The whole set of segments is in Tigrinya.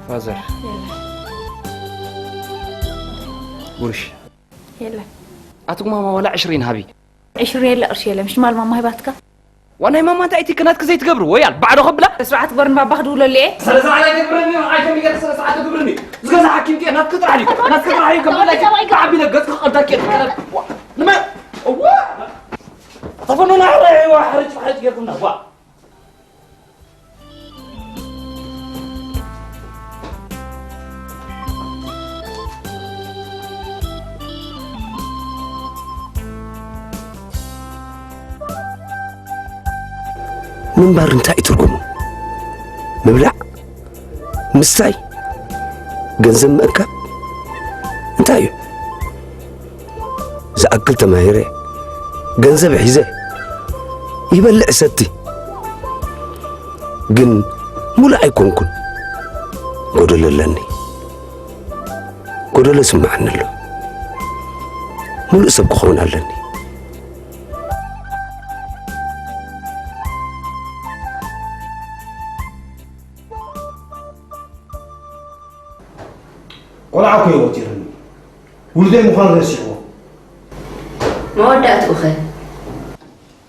ፋዘር። የለን ጉርሽ። የለን ኣትጉማማ ዋላ ዕሽሪን ሃቢ። ዕሽሪ የለ ቅርሺ የለ ምሽ ማል ማማ ሂባትካ ዋናይ ማማ እንታይ እቲ ክናትክ ዘይትገብር ወያል ባዕዶ ከብላ። ስርዓት ግበርን ባባክ ድውለሉ እየ ስለ ስርዓት ኣይትገብረኒ ኣይከም ይገር ስለ ስርዓት ትገብርኒ ዝገዛ ሓኪም ከ ናትክ ጥራሕ ድዩ ናትክ ጥራሕ እዩ ከብለኪ ዓቢ ነገር ክቐልዳኪ ንመ እዋ ተፈኖና ሕረዋ ሕርጭ ሕርጭ ገርኩና ዋ ምንባር እንታይ እዩ ትርጉሙ? ምብላዕ፣ ምስታይ፣ ገንዘብ ምእካብ እንታይ እዩ? ዝኣክል ተማሂረ፣ ገንዘብ ሒዘ፣ ይበልዕ ሰቲ ግን ሙሉእ ኣይኮንኩን። ጎደሎ ኣለኒ። ጎደሎ ስምዓኒ ኣሎ። ሙሉእ ሰብ ክኸውን ኣለኒ። ቆልዓ እኮ እዩ ወፂርኒ ውልደይ ምዃኑ ረሲዕዎ መወዳእትኡ ኸ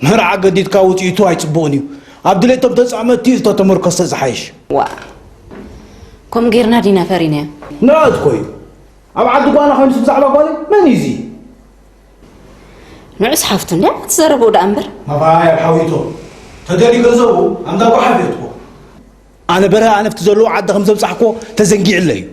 መርዓ ገዲድካ ውፅኢቱ ኣይፅቡቕን እዩ ኣብ ድሌቶም ተፃመቲ ዝተተመርኮሰ ዝሓይሽ ዋ ከም ጌርና ዲና ፈሪናዮ ንዕት ኮዩ ኣብ ዓዲ ጓና ኮይኑስ ብዛዕባ ጓለይ መን እዩ እዚ ንዑስ ሓፍቱ እንድያ ትዘረብኡ ደኣ እምበር ማባይ ኣብ ሓዊቶም ተደልዩ ገንዘቡ ኣምዳ ጓሓፍ የትኮ ኣነ በረ ኣነፍቲ ዘለዎ ዓዲ ከም ዘብፃሕኮ ተዘንጊዕለ እዩ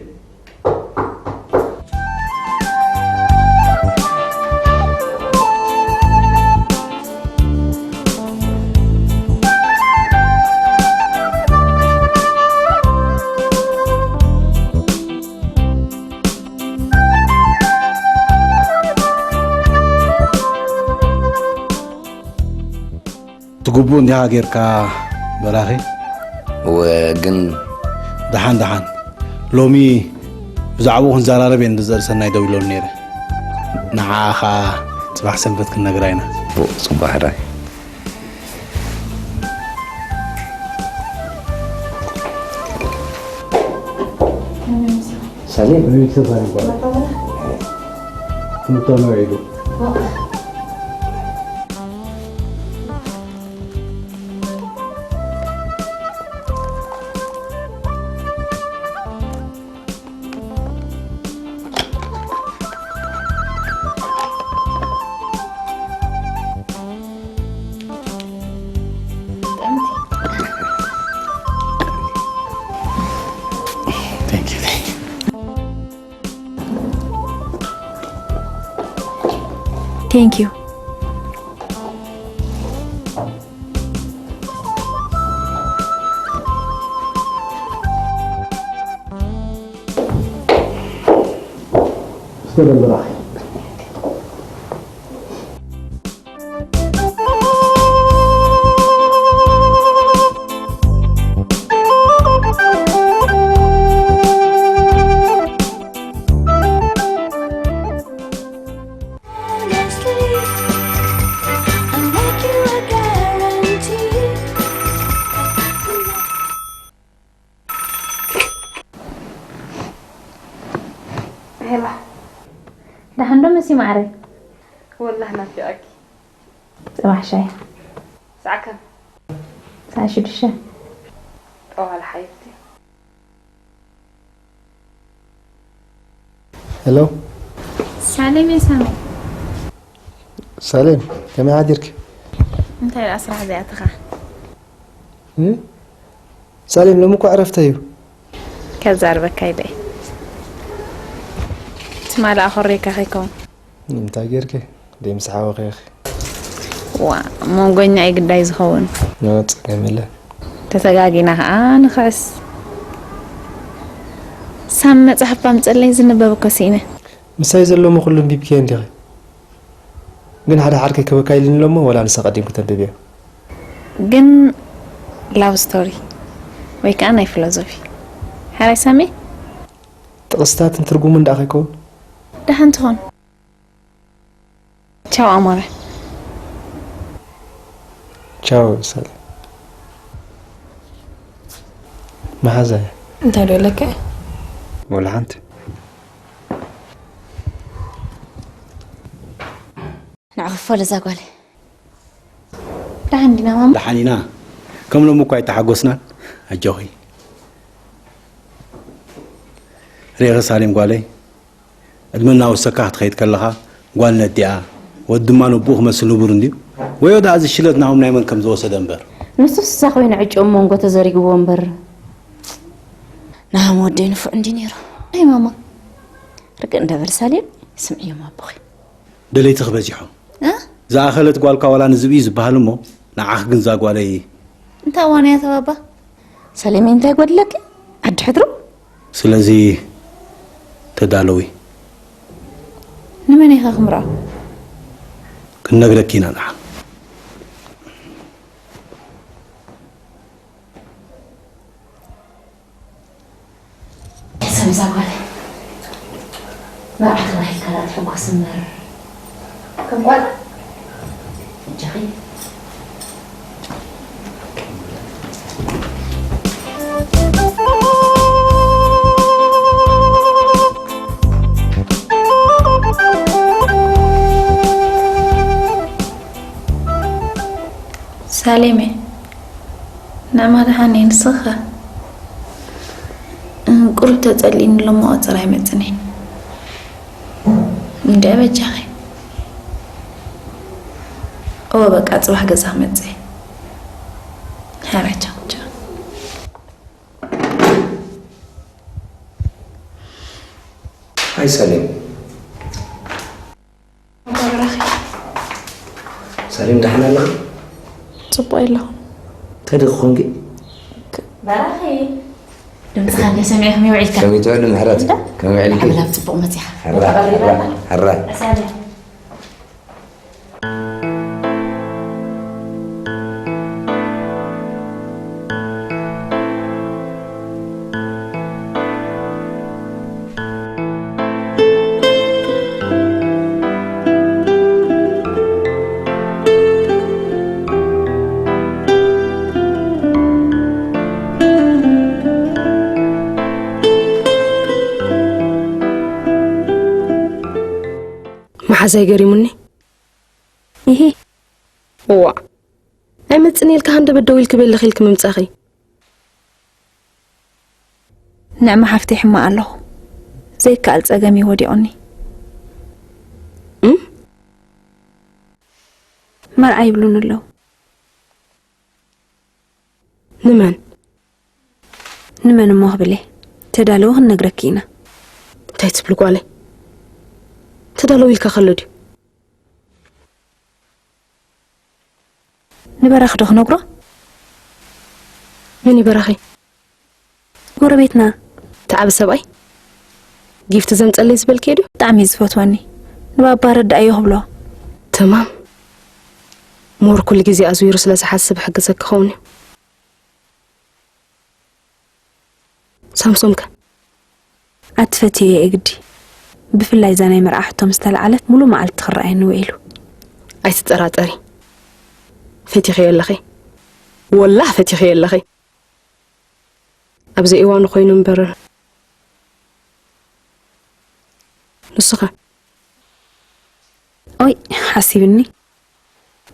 ትግቡእ እንዲኻ ጌርካ በራኺ እወ ግን ደሓን ደሓን ሎሚ ብዛዕባኡ ክንዘራረብ እየ ንዘር ሰናይ ደው ኢሎን ነይረ ንዓ ኸዓ ፅባሕ ሰንበት ክንነግራ ኢና ጽቡቕ ሕራይ ሰሌ በቤተሰብ ይባላል። ትምህርቷን ነው ሄዱ። Thank you. ሄላ ደሓን ዶ መሲ ማዕረይ? ወላህ ናፊቐኪ። ጽባሕ ሻሂ። ሰዓት ከም? ሰዓት ሽዱሽተ። ጠዋል ሓየቲ። ሄሎ ሳሌም የሳሚ ሳሌም ከመይ ሓዲርኪ? እንታይ ደኣ ስራሕ እዚኣትኻ? ሳሌም ሎሚ እኮ ዕረፍተ እዩ። ከዛርበካ ኢለ ትማሊ ኣኾሬካ ከይከውን እንታይ ጌርኪ? ደይ ምስ ሓወኺ ኢኺ። ዋ መንጎኛ እዩ ግዳይ ዝኸውን። ጸገም የለን። ተተጋጊና ከዓ ንኽዕስ ሳም መፅሓፍ ባምፀለይ ዝንበብ እኮ ስኢነ። ምሳይ ዘሎ ምኹሉ ኣንቢብክዮ እንዲኺ። ግን ሓደ ሓር ከይከበካ ኢልኒ እሎሞ ወላ ንሳ ቀዲምኪ ተንብብዮ። ግን love story ወይ ከዓ ናይ ፊሎዞፊ። ሓራይ ሳሚ? ጥቕስታትን ትርጉሙን ደኣ ከይከውን? ደሓን ትኾን። ቻው ኣሞረ። ቻው ሰለ መሓዛ እንታይ ዶ ኢለካ ወላ ሓንቲ። ንዓ ክፈል እዛ ጓለይ። ደሓን ዲና ማማ? ደሓን ኢና። ከም ሎሚ እኳ ኣይተሓጎስናን። ኣጆኺ። ርኢኺ ሳሌም ጓለይ፣ ዕድመ እናወሰካ ክትኸይድ ከለኻ ጓል ነዲኣ፣ ወዲ ድማ ነቦኡ ክመስል ንቡር እንድዩ። ወዮ ደኣ እዚ ሽለት ናሆም ናይ መን ከም ዝወሰደ እምበር። ንሱስ እዛ ኮይና ዕጭኦም መንጎ ተዘሪግዎ እምበር። ናሆም ወደይ ንፉዕ እንድዩ ነይሩ። ኣይ ማማ፣ ርግእ እንደ በል ሳሌም፣ ስምዕዮም ኣቦኺ። ደለይትኺ በዚሖም። እ? ዝኣኸለት ጓልካ ዋላ ንዝብኢ ዝበሃል እሞ ንዓኺ ግን እዛ ጓለይ። እንታይ እዋን እያ ተባባ? ሰሌመይ እንታይ ጎድለኪ? ዓዲ ሕድሩ? ስለዚ ተዳለዊ። ንመን ኢኻ ክምርዖ? ክንነግረኪ ኢና ንዓ። ሰብ እዛ ጓል መርዓ ተባሂልካ ደኣ ትሕጎስ እምበር ከም ጓል እጃኺ። ሳሌመ፣ ንዕማ ደሓን እየ፣ ንስኺ ኸ? እ፣ ቁሩብ ተጸሊእኒ ኣሎ እሞ ቀጸር ኣይመጽእን እየ። እንድዒ በጃኺ። እወ በቃ ጽባሕ ገዛ ክመጽእ እየ። ሕራይ ቻው ቻው። ሃይ ሳሌም። በራኺ። ሳሌም ደሓን ኣለኺ? ጽቡቕ ኣለኹ። እንታይ ደኺ ኮንኪ? በራኺ። ድምፅኻ እንደ ሰሚዐ ከመይ ውዒልካ? ከመይ ትውዕሊ ምሕረት? እንዳ? ከመይ ውዒልኪ? ሓበላ ብጽቡቕ መጺኻ። ሕራ፣ ሕራ፣ ሕራ። ሳሌም። መሓዛይ ገሪሙኒ። ኢሂ። እዋ። ኣይመጽእን ኢልካ ሃንደበት ደው ኢልኪ በልኽ ኢልኪ ምምጻኺ። ንዕማ ሓፍተይ ሕማቕ ኣለኹ። ዘይከኣል ጸገም እዩ ወዲቑኒ። እም? መርዓ ይብሉኒ ኣለዉ። ንመን? ንመን እሞ ክብል እየ? ተዳለዊ ክንነግረኪ ኢና። እንታይ ትብሊ ጓለይ? ተዳለዊ ኢልካ ከሎ ድዩ? ንበራኺ ዶ ክነግሮ? መን እዩ በራኺ? ጎረቤትና። እቲ ዓቢ ሰብኣይ? ጊፍቲ ዘምጸለይ ዝበልክዮ ድዩ? ብጣዕሚ እዩ ዝፈትወኒ። ንባባ ረዳእዮ ክብሎ። ተማም። ሞር ኩሉ ግዜ ኣዝዊሩ ስለ ዝሓስብ ሕግዘኪ ክኸውን እዩ። ሳምሶም ከ? ኣቲ ፈትየዮ እየ ግዲ። ብፍላይ እዛ ናይ መርዓ ሕቶ ምስ ተለዓለት ሙሉእ መዓልቲ ክረኣየኒ ውዒሉ። ኣይትጠራጠሪ። ፈቲኽዮ ኣለኺ። ወላህ ፈቲኽዮ ኣለኺ። ኣብ ዘይእዋኑ ኮይኑ እምበር። ንሱ ኸ? ኦይ፣ ሓሲብኒ።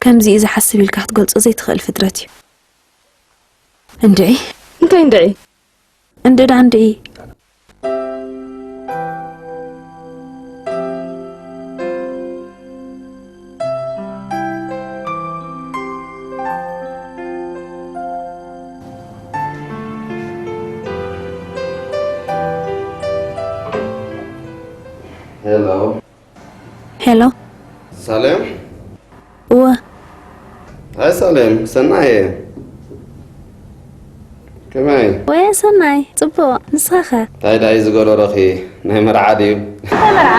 ከምዚ እዩ ዝሓስብ ኢልካ ክትገልጾ ዘይትኽእል ፍጥረት እዩ። እንድዒ። እንታይ እንድዒ? እንድዒ ደኣ እንድዒ። ሄሎ። ሄሎ። ሳሌም? እወ። ሃይ ሳሌም፣ ሰናይ እየ። ከመይ? ወየ ሰናይ፣ ጽቡቕ። ንስኻ ኸ? እንታይ ደኣ እዩ ዝጎረረኺ? ናይ መርዓ ድዩ? እንታይ መርዓ?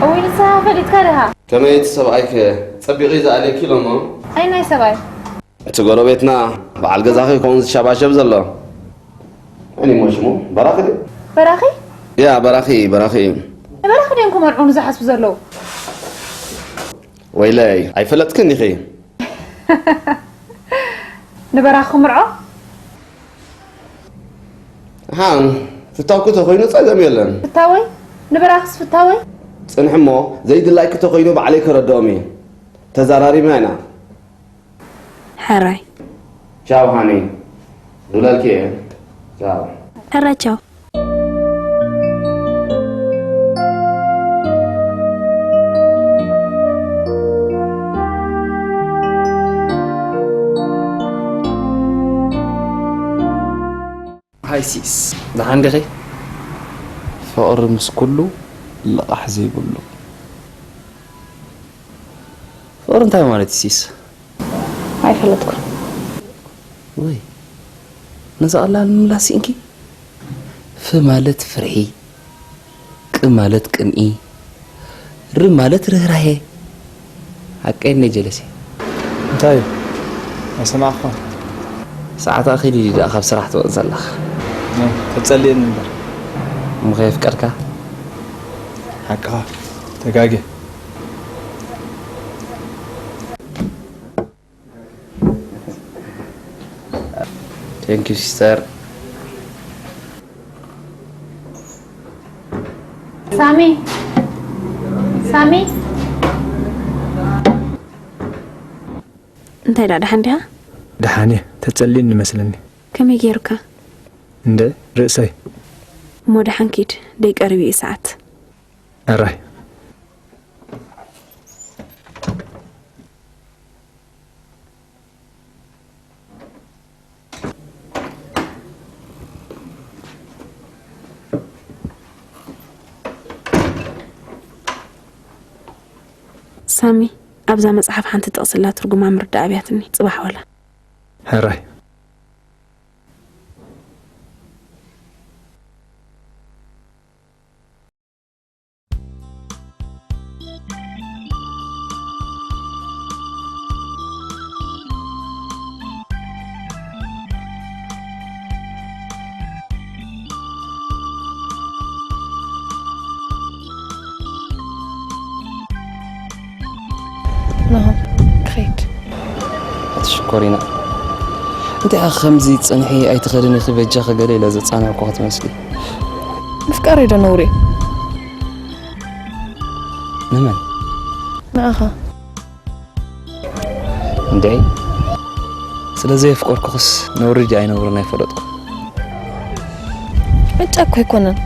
እውይ፣ ንስኻ ፈሊጥካ ዲኻ? ከመይ እቲ ሰብኣይከ? ጸቢቑ እዩ ዝኣልየኪ ኢሎሞ? ኣየናይ ሰብኣይ? እቲ ጎረቤትና በዓል ገዛኺ ከምኡ ዝሸባሸብ ዘሎ። መን እዩ ሽሙ? በራኺ ድዩ? በራኺ? ያ፣ በራኺ፣ በራኺ እዩ። ንበራኺ ድዮም ክመርዑ ንዝሓስቡ ዘለዉ? ወይለይ፣ ኣይፈለጥክን ኢኺ። ንበራኺ ክምርዖ? ሃን፣ ፍታውኪ ተኾይኑ ጸገም የለን። ፍታወይ? ንብራክስ ፍታወይ? ጽንሒ እሞ ዘይድላይኪ ተኾይኑ ባዕለይ ከረድኦም እየ። ተዘራሪብና ኢና። ሕራይ። ቻው ሃኒ። ዝብለልኪ እየ። ቻው። ሕራይ ቻው። ሃይ ሲስ፣ ደሓን ዲኺ? ፍቕሪ ምስ ኩሉ ልቓሕ ዘይብሉ። ፍቕሪ እንታይ ማለት እዩ ሲስ? ኣይፈለጥኩን። ወይ ነዛ ቀላል ምምላስ ስኢንኪ? ፍ ማለት ፍርሒ፣ ቅ ማለት ቅንኢ፣ ር ማለት ርህራሄ። ሓቀይ እኔ ጀለሴ። እንታይ እዩ? ኣይሰማዕኳን። ሰዓት ኣኺሉ ድዩ ደኣ ካብ ስራሕ ትወጽእ ዘለኻ? ተጸልየኒ እምበር። እሞ ከየፍቀርካ? ሓቅኻ ተጋግየ። Thank you sister። ሳሚ ሳሚ እንታይ ደኣ ደሓን ዲኻ? ደሓን እየ። ተጸልየኒ መስለኒ። ከመይ ገይሩካ? እንደ ርእሰይ። እሞ ደሓን ኪድ ደይቀርብ እዩ ሰዓት። ኣራይ። ሳሚ ኣብዛ መጽሓፍ ሓንቲ ጥቕሲ ኣላ ትርጉማ ምርዳእ ኣብያትኒ ጽባሕ ወላ። ሕራይ። ናሆም ክኸይድ። ኣቲ ሽኮሪና እንታይ ኢኻ ከምዚ ጸንሒ ኣይትኸድን ኢኺ በጃኺ ገለ ኢለ ዘጻንዕኩ ክትመስሊ። ምፍቃር ዶ ነውሪ እዩ? ንመን? ንኣኻ። እንድዒ ስለ ዘየፍቀርኩኽስ ነውሪ ድዩ ኣይነውርን ኣይፈለጥኩ። ዕጫ እኮ ኣይኮነን።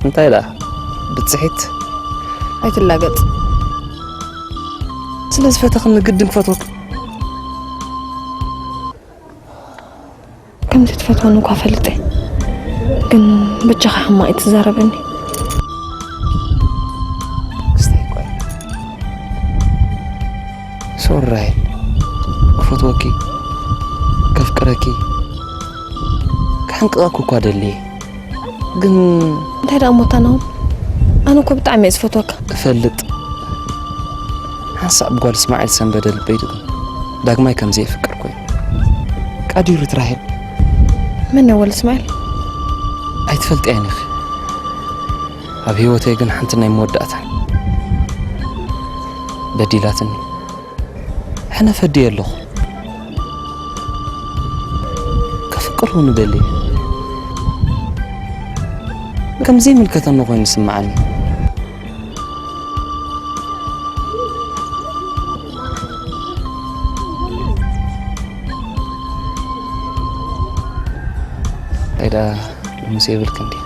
እንታይ ደኣ ብጽሒት ኣይትላገጽ። ስለ ዝፈተኽኒ ግድን ክፈትወኪ። ከምዚ ትፈትወኒ እኳ ፈልጠ፣ ግን በጃኻ ሕማቕ ኣይትዛረበኒ። ክስታይ እኳ እየ። ሶሪ ራሄል፣ ክፈትወኪ፣ ከፍቅረኪ፣ ክሕንቅቐኪ እኳ ደልየ። ግን እንታይ ደኣ እሞ እታ ናሆም? ኣነ እኮ ብጣዕሚ እየ ዝፈትወካ። እፈልጥ። ሓንሳእ ብጓል እስማዒል ሰንበደ ልበይ ድግም ዳግማይ ከም ዘየፍቅር ኮይኑ። ቃዲሩ ትራሄል። መን እዩ ወል እስማዒል? ኣይትፈልጥያን ኢኺ። ኣብ ህይወተይ ግን ሓንቲ ናይ መወዳእታን በዲላትኒ። ሕነ ፈድየ ኣለኹ። ከፍቅር እውን እደሊ። ከም ዘይምልከተኒ ኮይኑ ይስምዓኒ። እንታይ ደኣ ሎምስ የብልክን ድዩ?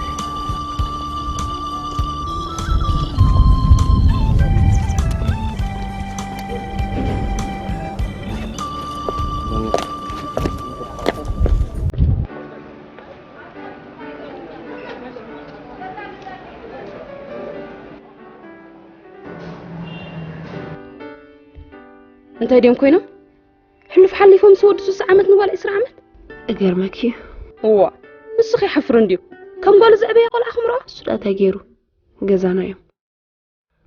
እንታይ ድዮም ኮይኖም? ሕሉፍ ሓሊፎም ምስ ወዲ ሱሳ ዓመት ንጓል ዕስራ ዓመት? እገርመኪ እዩ። እዋ፣ ንስኺ ይሓፍር እንድዩ። ከም ጓሉ ዘዕበየ ቆልዓ ክምርዖ? እሱ ደኣ እንታይ ገይሩ? ገዛና እዮም።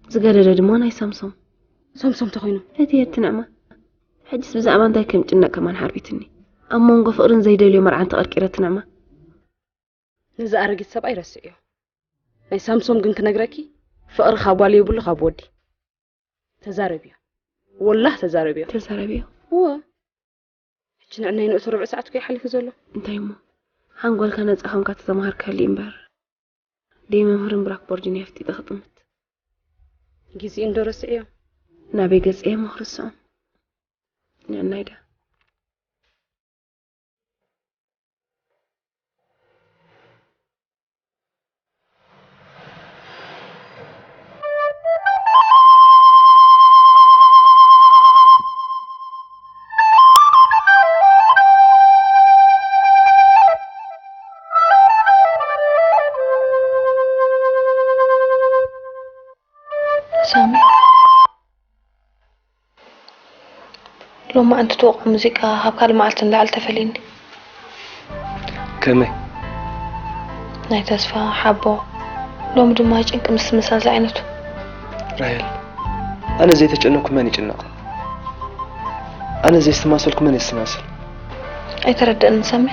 ዝገደደ ድማ ናይ ሳምሶም። ሳምሶም ተኾይኑ? እቲ የትንዕማ። ሕጅስ ብዛዕባ እንታይ ከም ጭነቅ ከማን ሓርቢትኒ። ኣብ መንጎ ፍቕርን ዘይደልዮ መርዓን ተቐርቂረ ትንዕማ። ነዚ ኣረጊት ሰብኣይ ረስዕዮ። ናይ ሳምሶም ግን ክነግረኪ፣ ፍቕሪ ካብ ጓል የብሉ ካብ ወዲ። ተዛረብዮ። ወላህ ተዛረብዮ። ተዛረብዮ። እወ። ሕጂ ንዕናይ ንእቱ ርብዒ ሰዓት እኮ እዩ ሓሊፉ ዘሎ። እንታይ እሞ? ሓንጎልካ ነጻ ከምካ ተተማሃርካሉ እምበር፣ ደይ መምህርን ብላክቦርድን እየ ኣፍጢጠ ክጥምት። ግዜኡ እንዶ ረስዕዮ። ናበይ ገጸ እየ እሞ ክርስዖም? ንዕናይ ዳ። ሳሚ፣ ሎማዓንቲ ትወቕዖ ሙዚቃ ካብ ካልእ መዓልቲ ንላዕሊ ተፈልዩኒ። ከመይ? ናይ ተስፋ፣ ሓቦ፣ ሎሚ ድማ ጭንቂ ምስ ዝመሳሰል ዝዓይነቱ። ራሄል፣ ኣነ ዘይተጨነኩ መን ይጭነቕ? ኣነ ዘየስተማሰልኩ መን የስተማስል? ኣይተረደእንን ሳሚ።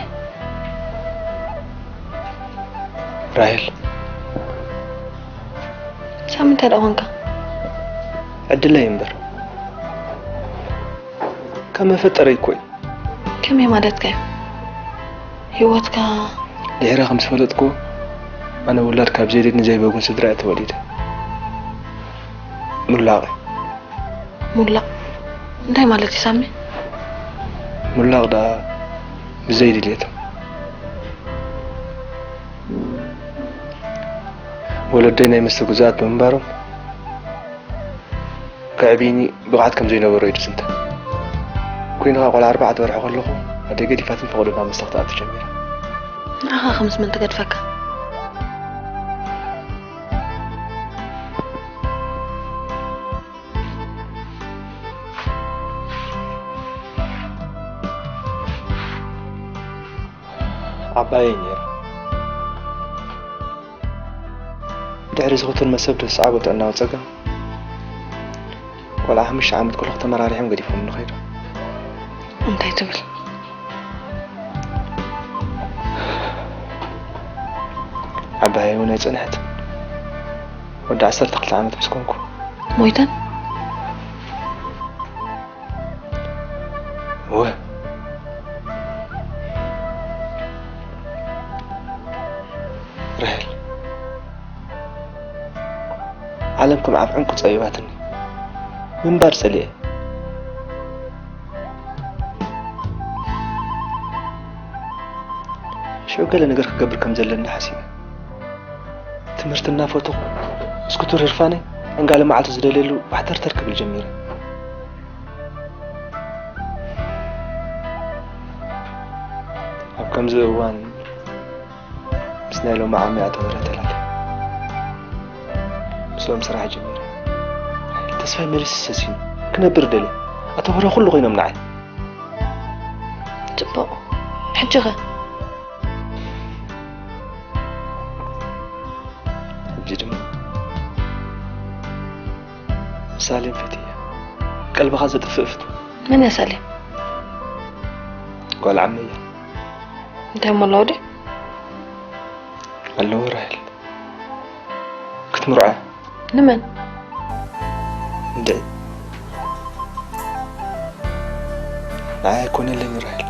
ራሄል። ሳሚ እንታይ ደኣ ኾንካ? ዕድለይ እምበር። ካብ መፈጠረይ እኮ እዩ። ከመይ ማለትካ እዩ? ህይወትካ ድሒረ ከም ዝፈለጥኩ፣ ኣነ ውላድ ካብ ዘይድን ዘይበጉን ስድራ እየ ተወሊደ። ሙላቕ። ሙላቕ እንታይ ማለት እዩ ሳሚ? ሙላቕ ደኣ ብዘይ ድሌቶም። ወለደይ ናይ መስተ ግዙኣት ብምንባሮም፣ ከዕብይኒ ብቕዓት ከም ዘይነበሮ እዩ ዝዝንተ። ኮይኑ ከኣ ቆልዓ ኣርባዕተ ወርሒ ከለኹ ኣደይ ገዲፋትን ፈቐዶ ናብ መስተ ክትኣቱ ጀሚራ። ንዓኻ ከምዚ መን ተገድፈካ? ዓባየይ ነይራ። ድሕሪ ዝኽቱር መሰብ ደስዓቦ ጥዕናዊ ጸገም፣ ቆልዓ ሓሙሽተ ዓመት ከለኹ ተመራሪሖም ገዲፎምኒ ከይዶም። እንታይ ትብል? ዓባየይ እውን ኣይጸንሐትን። ወዲ ዓሰርተ ክልተ ዓመት ምስ ኮንኩ። ሞይተን? እወ። ራሄል፣ ዓለም ከም ኣብ ዕንቁ ጸቢባትኒ። ምንባር ጸሊኤ። ሽዑ ገለ ነገር ክገብር ከም ዘለኒ ሓሲበ። ትምህርቲ እናፈተኹ፣ እስኩተር ህርፋነይ ዕንጋለ መዓልቱ ዝደልየሉ ባሕተርተር ክብል ጀሚረ። ኣብ ከምዚ እዋን ምስ ናይ ሎሚ ዓሚ ኣቶ በረ ተላለ። ምስኦም ስራሕ ጀሚረ። ተስፋይ መሊሱ ሰሲኑ። ክነብር ደልየ። ኣቶ በረ ኩሉ ኮይኖም ንዓይ። ጽቡቕ። ሕጂ ኸ? ሕጂ ድማ ሳሌም ፈትየ። ቀልብኻ ዘጥፍእ ፍትወት። መን እያ ሳሌም? ጓል ዓመይ እያ። እንታይ እሞ ኣለዋ ድዩ? ኣለዎ ራሄል። ክትምርዖ እያ። ንመን? እንድዒ። ንዓይ ኣይኮነለይን ራሄል።